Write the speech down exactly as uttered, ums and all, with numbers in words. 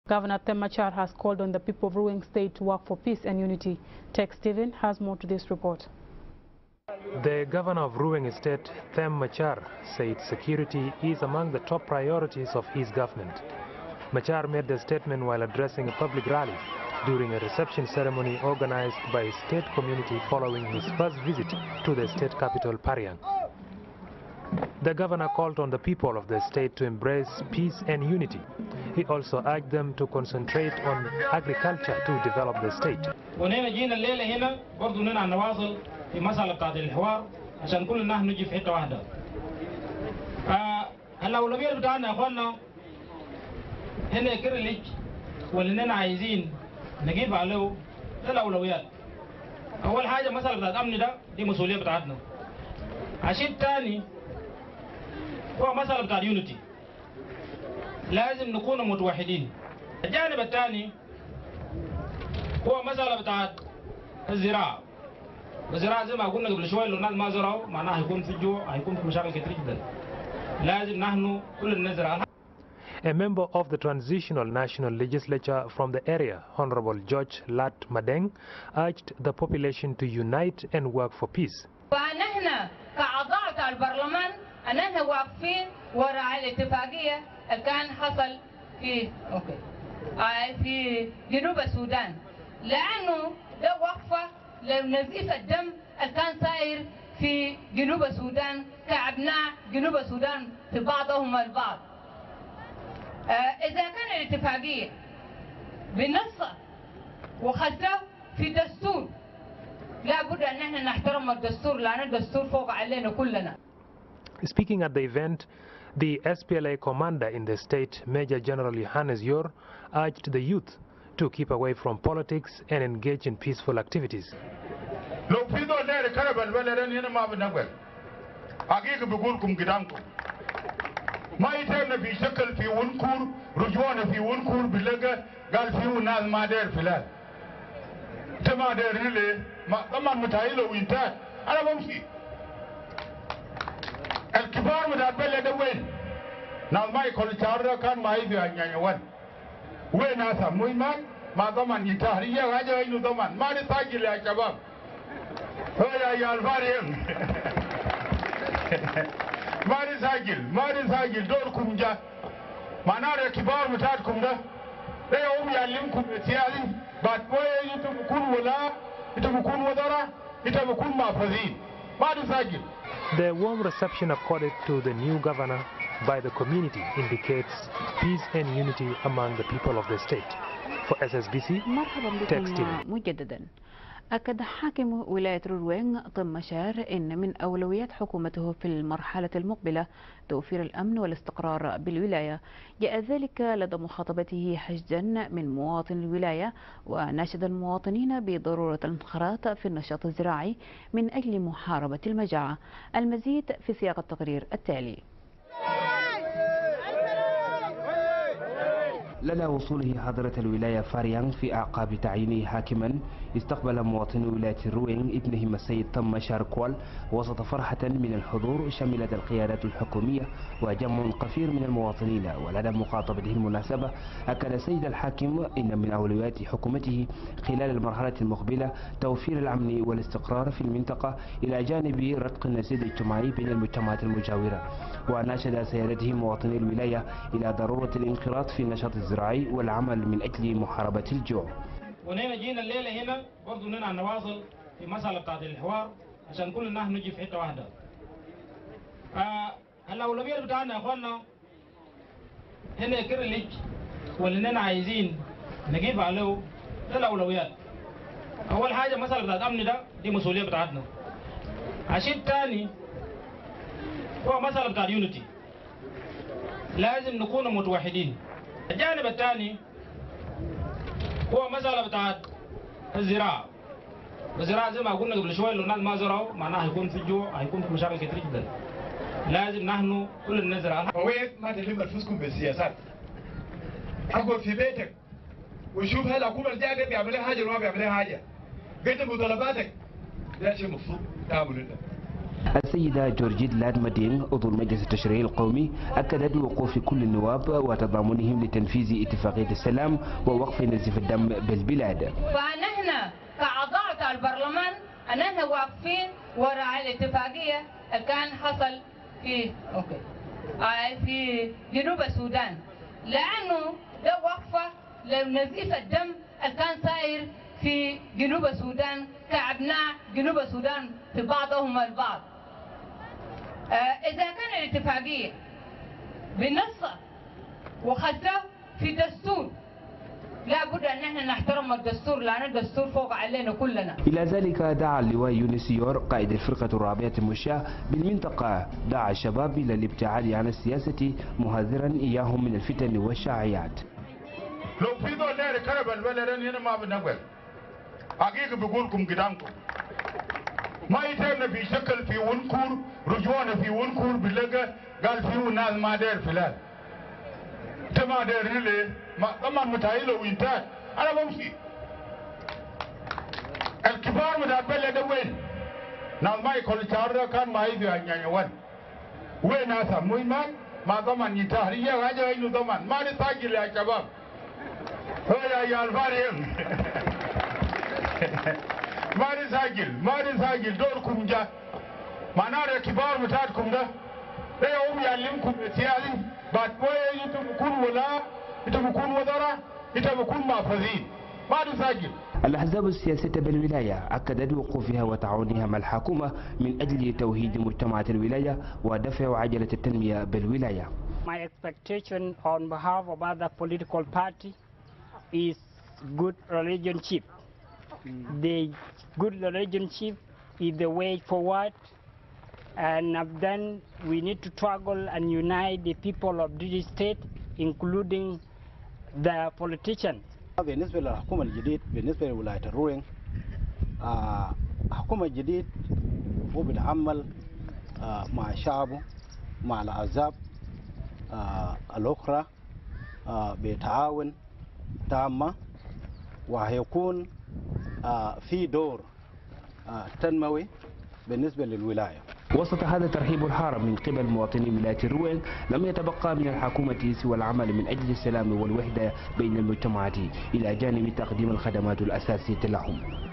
Governor Them Machar has called on the people of Ruweng State to work for peace and unity. Tex Steven has more to this report. The governor of Ruweng State, Them Machar, said security is among the top priorities of his government. Machar made the statement while addressing a public rally during a reception ceremony organized by state community following his first visit to the state capital, Pariang. The governor called on the people of the state to embrace peace and unity. He also urged them to concentrate on agriculture to develop the state. ونحن جينا الليلة هنا برضو نحن نواصل في مسألة بتاعت الحوار عشان كلنا نحن نجي في حتة واحدة. آه، الأولويات بتاعنا يا أخوانا، هنا كرلج واللي نحن عايزين نجيب عليه ده الأولويات. أول حاجة مسألة بتاعت أمن ده، دي مسؤولية بتاعتنا. الشيء التاني هو مسألة بتاعت unity. لازم نكون متوحدين. الجانب التاني هو مسألة بتاعت الزراعة. والزراعة زي ما قلنا قبل شوية، لو الناس ما زرعوا، معناها هيكون في جوع، هيكون في مشاكل كتير جدًا. لازم نحن كلنا نزرع. A member of the Transitional National Legislature from the area, Honorable George Lat Madeng, urged the population to unite and work for peace. فنحن كأعضاء بتاع البرلمان، نحن واقفين وراء الاتفاقية اللي كان حصل في، أوكي، آه، في جنوب السودان، لأنه ده وقفة لنزيف الدم اللي كان صاير في جنوب السودان كأبناء جنوب السودان في بعضهم البعض. آه، إذا كان الاتفاقية بنصها وخلتها في دستور، لا بد أن نحن نحترم الدستور، لأن الدستور فوق علينا كلنا. Speaking at the event, the S P L A commander in the state, Major General Johannes Yor, urged the youth to keep away from politics and engage in peaceful activities. لو في زول داير يكرب البلد هنا ما بنقبل. حقيقة بقولكم قدامكم. ما يتمنا في شكل في ونكور، رجوعنا في ونكور بلقى قال فيه ناس ما داير فلان. انت ما دايرني ليه؟ ما ضمان بتاعي لو انتهى، انا بمشي. الكبار بتاع البلد ده وين؟ ناس مايكل تشار ده كان معي في عنيانيا وان. وين ناسا؟ مهم ما، ما ضمان انتهى. هي حاجة انه ضمان. ما نسجل يا شباب. هو يا، يا الفاريم. ما نسجل، ما نسجل. دوركم جا. معناها الكبار بتاعتكم ده، ده يوم يعلمكم السياسي، بعد شوية انتوا بكون ولاة، انتوا بكون وزراء، انتوا بكون محافظين. ما تسجل. The warm reception accorded to the new governor by the community indicates peace and unity among the people of the state. For S S B C, مرحبا بكم Tex Steven. مجددا. أكد حاكم ولاية روروينغ طم مشار إن من أولويات حكومته في المرحلة المقبلة توفير الأمن والاستقرار بالولاية. جاء ذلك لدى مخاطبته حشدا من مواطني الولاية، وناشد المواطنين بضرورة الانخراط في النشاط الزراعي من أجل محاربة المجاعة. المزيد في سياق التقرير التالي. لدى وصوله حضرة الولاية فاريانغ في أعقاب تعيينه حاكما، استقبل مواطنو ولاية روينغ ابنهم السيد طم مشار كوال وسط فرحة من الحضور شملت القيادات الحكومية وجمع كثير من المواطنين. ولدى مخاطبته المناسبة، أكد السيد الحاكم إن من أولويات حكومته خلال المرحلة المقبلة توفير الأمن والاستقرار في المنطقة إلى جانب رتق النسيج الاجتماعي بين المجتمعات المجاورة. وناشد سيادته مواطني الولاية إلى ضرورة الانخراط في النشاط الزراعي والعمل من أجل محاربة الجوع. ونحن جينا الليلة هنا برضو نحن نواصل في مسألة بتاعت الحوار عشان كلنا نحن نجي في حتة واحدة. آه، الأولويات بتاعنا يا أخوانا، هنا كرلج واللي نحن عايزين نجيب عليه ده الأولويات. أول حاجة مسألة بتاعت أمن ده، دي مسؤولية بتاعتنا. الشيء التاني هو مسألة بتاعت unity. لازم نكون متوحدين. الجانب التاني هو مسألة بتاعت الزراعة. والزراعة زي ما قلنا قبل شوية، لو الناس ما زرعوا، معناها هيكون في جوع، هيكون في مشاكل كتير جدًا. لازم نحن كلنا نزرع. فوين ما تلم أنفسكم بالسياسات. اقعد في بيتك وشوف هل الحكومة الجاية دي بيعمل لها حاجة ولا ما بيعمل لها حاجة. قدم مطالباتك. ده شيء مفروض تعمل انت. السيدة جورجيت لاد مادينغ، عضو المجلس التشريعي القومي، أكدت وقوف كل النواب وتضامنهم لتنفيذ اتفاقية السلام ووقف نزيف الدم بالبلاد. فنحن كأعضاء بتاع البرلمان، نحن واقفين وراء الاتفاقية اللي كان حصل في، أوكي، آه، في جنوب السودان، لأنه ده وقفة لنزيف الدم اللي كان صاير في جنوب السودان كأبناء جنوب السودان في بعضهم البعض. آه، إذا كان الاتفاقية بنصها وخزاه في دستور، لا بد أن نحن نحترم الدستور، لأن الدستور فوق علينا كلنا. إلى ذلك، دعا اللواء يونس يور، قائد الفرقة الرابعة المشاة بالمنطقة، دعا الشباب إلى الابتعاد عن السياسة، محذرا إياهم من الفتن والشائعات. لو في زول داير يخرب البلد، أنا هنا ما بنقبل. حقيقة بقولكم قدامكم. ما يتمنا في شكل في ونكور، رجوعنا في ونكور بنلقى قال فيه ناس ما داير فلان. انت ما دايرني ليه؟ ما، طبعا متهيأ له وانتهى. انا بمشي. الكبار بتاع البلد ده وين؟ ناس مايكل تشارو ده كان معي في عنيانيا وان. وين ناسهم؟ وين مات؟ ما ضمن ينتهي. يا حاجة عنده ضمن. ما نسجل يا شباب. هو يا، يا الفارق. ما نسجل، ما نسجل. دوركم جا. معناها الكبار بتاعتكم ده، ده يوم يعلمكم السياسي، بعد شوية انتوا بكون ولاة، انتوا بكون وزراء، انتوا بكون محافظين. ما تسجل. الأحزاب السياسية بالولاية أكدت وقوفها وتعاونها مع الحكومة من أجل توحيد مجتمعات الولاية ودفع عجلة التنمية بالولاية. My expectation on behalf of other political party is good relationship. The good relationship is the way forward, and then we need to struggle and unite the people of this state, including the politician. بالنسبة للحكومة الجديد، بالنسبة لولاية الروين، آه، حكومة جديد هو بيتعامل، آه، مع شعبه، مع الأحزاب، آه، الأخرى، آه، بتعاون تامة، وهيكون، آه، في دور، آه، تنموي بالنسبة للولاية. وسط هذا الترحيب الحار من قبل مواطني ولاية الروين، لم يتبقى من الحكومة سوى العمل من أجل السلام والوحدة بين المجتمعات، إلى جانب تقديم الخدمات الأساسية لهم.